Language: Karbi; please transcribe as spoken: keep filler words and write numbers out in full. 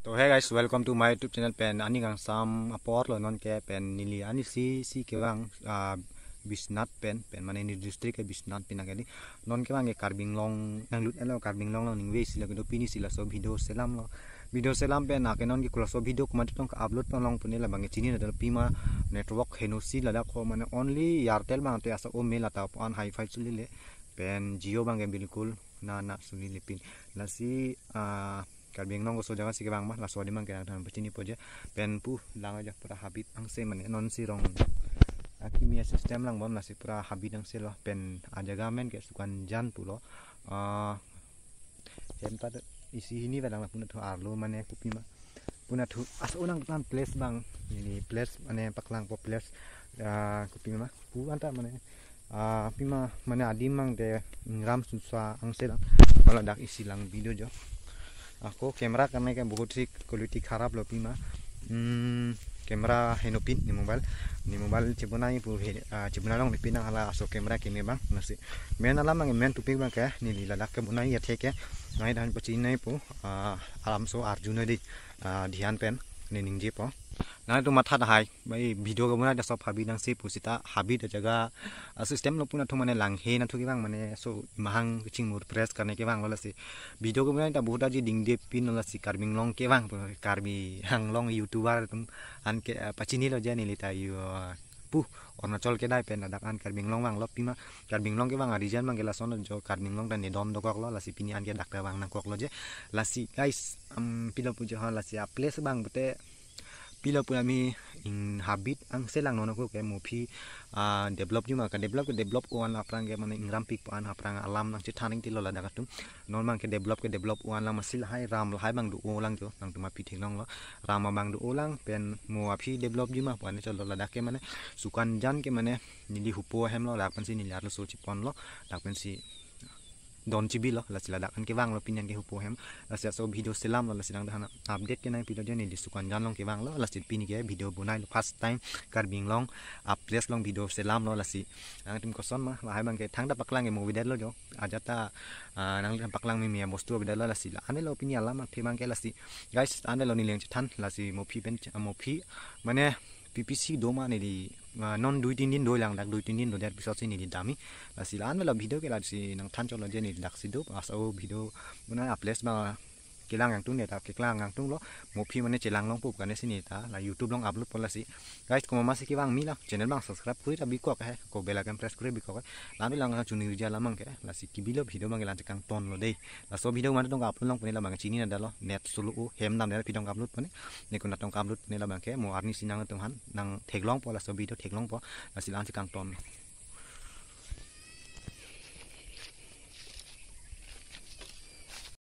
So hey guys, welcome to my YouTube channel. Pen aning kangsam apor lo, non ke pen neli ani si si kevang, ah, Biswanath pen, pen mane neli district ke Biswanath pen nangkedi. Non kevang ke Karbi Anglong nanglut elo, Karbi Anglong along ningve si lo kedo, pini si laso video selam lo. Video selam pen ake non ke laso video komat tong ke-upload tong long pune labang ke chini na dal pima network heno si ladak ko mane only Airtel bang te asa o me lata an hi-fi sulile. Pen Jio bang ke bilkul na na sulile pin. Lasi, ah, Karbi Anglong koso jaga si kevang ma, laso adim bang ke nangthan pachini poje. Pen pu lang aja pura habit angse mane non si rong akimi system lang bom, lasi pura habit angse lo. Pen ajaga men ke Sukanjan pulo. Ah, hem ta isi hini velang la puna thu arlo mane kopi ma. Puna thu asa unang tan place bang. Neli place mane paklangpo place, ah, kopi ma. Pu anta mane, ah, pima mane adim bang te ingram susa angse lang. Kalau dak isi lang video jo. Ako camera karena kan bahut si quality kharap lo pima. Hmm, camera heno pin ne mobile. Ne mobile chebonai pu he, ah, chebonai long ne pin nang hala aso camera keme bang nasi. Men alam bang men tupik bang ke neli ladak kebonai ya theke. Nai dan pachinai pu, ah, alam so arjuna di, ah, dhyan pen ne ningjepo. Nangtum matha tahai, bai video kebonai ta sob habit angse pusita habit ajaga, ah, system lo puna thu mane langhe na thu kevang mane so mahang kachingmur press karena kevang lo lasi. Video kebonai ta bahut aji dingde pin lo lasi Karbi Anglong kevang pu, Karbi Anglong YouTuber atum an ke, ah, pachini lo je neli ta yo, ah, pu Arunachal kedai pen ladak an Karbi Anglong vang lo pima. Karbi Anglong kevang a-region bang ke lason jo Karbi Anglong ta ne don dokok lo lasi pini an ke dak ta vang nangkok lo je. Lasi guys, um, pilo pujo ha lasi a place bang bete pilo pura mi ing habit angse lang non ako ke mo aphi, ah, develop juma ka develop ke develop ko-an aphrang ke mane ingram pikpo an aphrang alam nangchethan ingtilo ladak atum. Non bang ke develop ke develop ko-an lang masi lahai ram lahai bang do-o lang jo nangtum aphi theklong lo. Ram abang do-o lang pen mo aphi develop juma pu an cholo ladak ke mane Sukanjan ke mane neli hupo ahem lo, dak pensi neli arloso chepon lo, dak pensi don chibi lo, lasi ladak an kevang lo pini an ke hupo ahem. Lasi aso video selam lo, lasi nangthan update ke nangpilo je neli Sukanjan along kevang lo, lasi pini ke video bonai lo first time Karbi Anglong a place along video selam lo, lasi nangtum koson ma lahai bang ke thangta paklang ke mo avedet lo jo. Ajat ta, ah, nangtum paklang mimi abostu avedet lo, lasi la ane lo pini alam athe bang ke lasi. Guys, ane lo neli nangchethan, lasi mo aphi pen, mo aphi mane P P C do ma neli, ah, non dui tin din do lang, dak dui tin din dodet piso si neli damji. Lasi la ane lo video ke lasi nangthan cholo je neli dak si do, aso video bonai a place bang kelang kangtung ne ta keklang kangtung lo, mo aphi mane chelang longpo karena si ne ta la YouTube along upload po lasi. Guys, komat ma si kevang mi la channel bang subscribe kuri ta bikok he, ko bell icon press kuri bikok he. Lalu lang chunirja alam bang ke lasi kebilo video bang ke lang chekangton lo dei. Laso video mane tong upload long pune labang chini na dalo net solo o hem dam dam pidong upload pune. Ne kuna tong upload pune labang ke mo arni si nangtum han nangtheklongpo laso video theklongpo. Lasi lang chekangton.